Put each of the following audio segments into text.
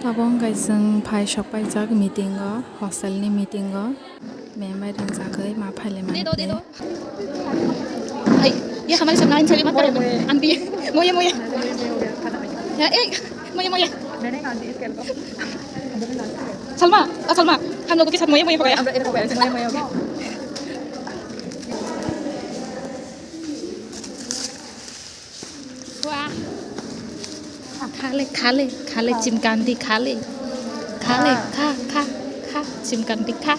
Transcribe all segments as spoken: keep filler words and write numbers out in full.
Abo wngkha chwng phai sok paijak meeting o, hostel ni meeting o, mem bai ringjagwi ma phaile mani phle. Hai, ye hamari sabna insari mat kare. Aunty, moye moye. Ya, eh, moye moye. Salma, ah, Salma, hum logo ke saath moye moye ho gaya. वाह। खा ले, खा ले, खा ले, चिमकांडी खा ले। खा ले, खा, खा, खा, चिमकांडी खा।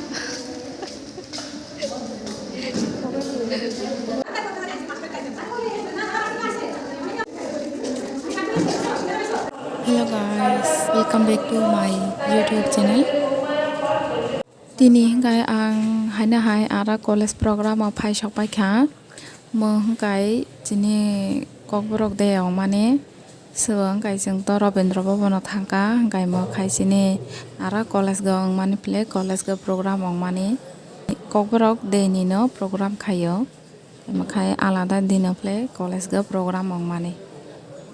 Hello guys, welcome back to my YouTube channel. Tini hwnkhe ang haino hai aro college program o phai sok paikha. Mo hwnkhe chini Kokborok de ongmani. Swbo hwnkhe chwng to Rabindra Bhavan o thangkha, hwnkhe mo khai chini aro college go wngmani phle college go program ongmani. Kokborok de ni no program khaio. Tamo khai alada dino phle college go program ongmani.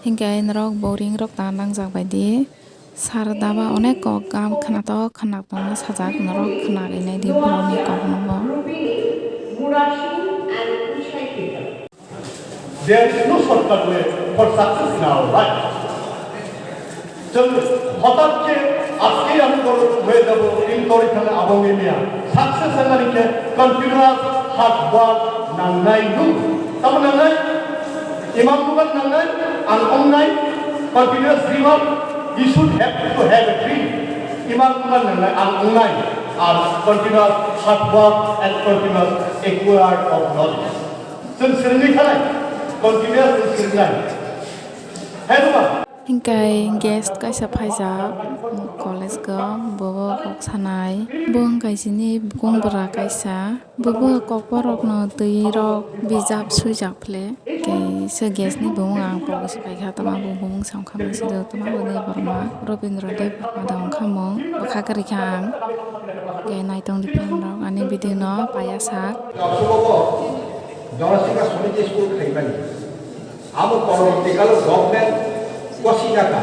Hinkhe norok boring rok ta nangjak bai di. Sir daba onek kok gam khwnatok khwnatok no sajak, norok khwnagwi nai di borokni kok no bo. There is no shortcut way for success in our life. Chwng hotat khe aske ami borok hoi jabo, in tori thangna abo wngwi maya. Success wngmani khe continuous hard work nangnai nung. Tamo nangnai? Imang numan nangnai, ang ongnai, continuous dreamer, you should have to have a dream. Imang numan nangnai, ang ongnai, ar continuous hard work and continuous acquire of knowledge. Chwng swrwngwi thanai, continuous chwng swrwngnai. Hai ruma. Hinkhe guest kaisa phaijak college go, bobo kok sanai. Bo wngkha chini bukung bwra kaisa. Bobo kokborokno twi rok bijap swijak phle. Kaisa guest ni bumung ang pogo se paikha, tama bo bumung samkha masido, tama bo Debbarma, Robindra Debbarma da wngkha mung, bwkha kwrwi kha ang. Khe naitong di phan rok ani video no paiya sak. Janasika Samiti School khaimani. Amo poroboti kalo government kosi jaka.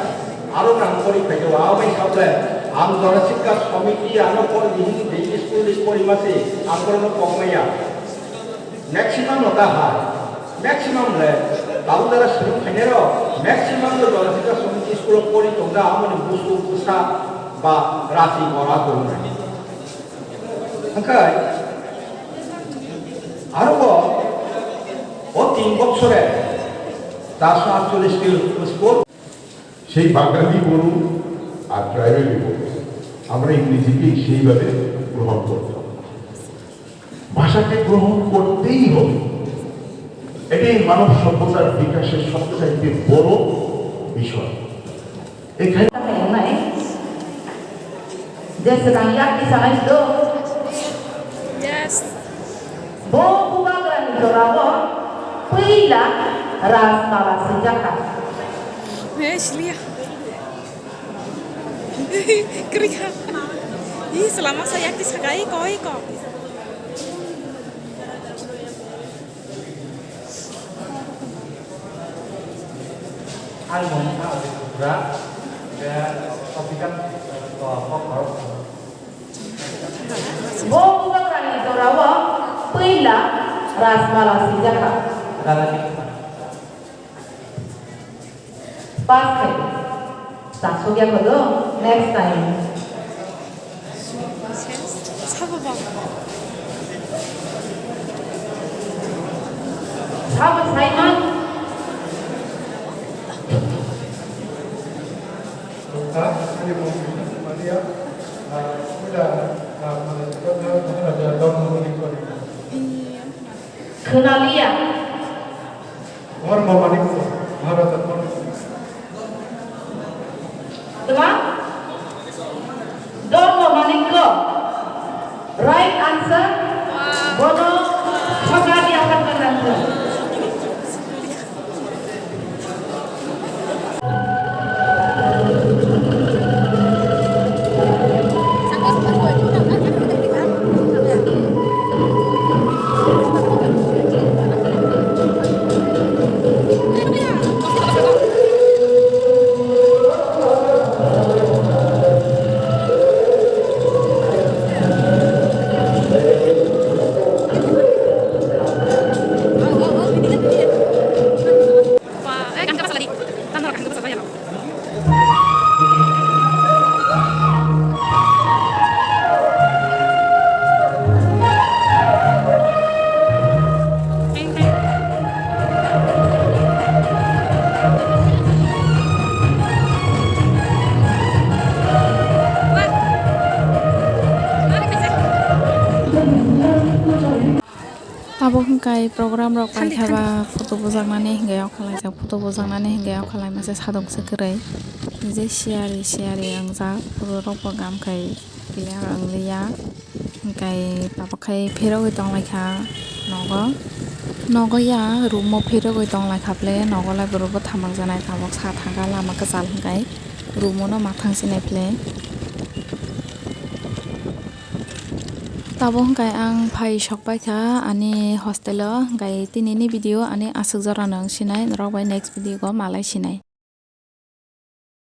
Aro nang pori phaikhe wa amai saple ang Janasika Samiti ano por dihini dei school di pori masi ang porno kokmaya. Maximum no ta ha. Maximum le babu dara suru khainero maximum le Janasika Samiti school pori tongda amoni busu busa ba rasi gora tongna. Hwnkhe aro bo o tin boksore চারশো আটচল্লিশটি স্কুল। সেই বাঙালি বলুন আর ট্রাইবালি বলুন, আমরা ইংরেজিকে সেইভাবে গ্রহণ করতাম না। ভাষাকে গ্রহণ করতেই হবে। এটাই মানব সভ্যতার বিকাশের সবচাইতে বড় বিষয়। Ekhai. Nai. Jesa kang yak di sanai do. Yes. Bo bubagra ni jora bo puila Rajmala swijak kha. He, siliya. Kri kha. Ih, selama saya di sakai koi ko. Ang mung kha Abhijit Tripura, khe official, uh, kok borok. Bo bubagrani jorao puila Rajmala swijak kha. Rajmala. Pass khai. Chasuk ya kodo. Next time. Sabo ba. Sabo Simon. Khwnaliya. Dharma Manikya, Maharaj Dharma. Tma? Dharma Manikya. Right answer. Bono Sokadi Apat Kanantu. Bo hwnkhe program rok paikha ba photo bujaknani hwnkhe o khwlaijak, photo bujaknani hwnkhe o khwlaima se sadok se kwrwi. Je siyari siyari wngjak, photo rok bo gam khai clear wngliya. Hwnkhe tabuk khai phirogwi tonglaikha nogo. Nogo ya room o phirogwi tonglaikha ble, nogo lai borok bo thamak janai tabuk sa thangkha lama kwchal hwnkhe room o no ma thang sinai ble. Tabuk hwnkhe ang phai sok paikha ani hostel o, hwnkhe tinini video ani aswk jora no wng sinai, norok bai next video o malai sinai.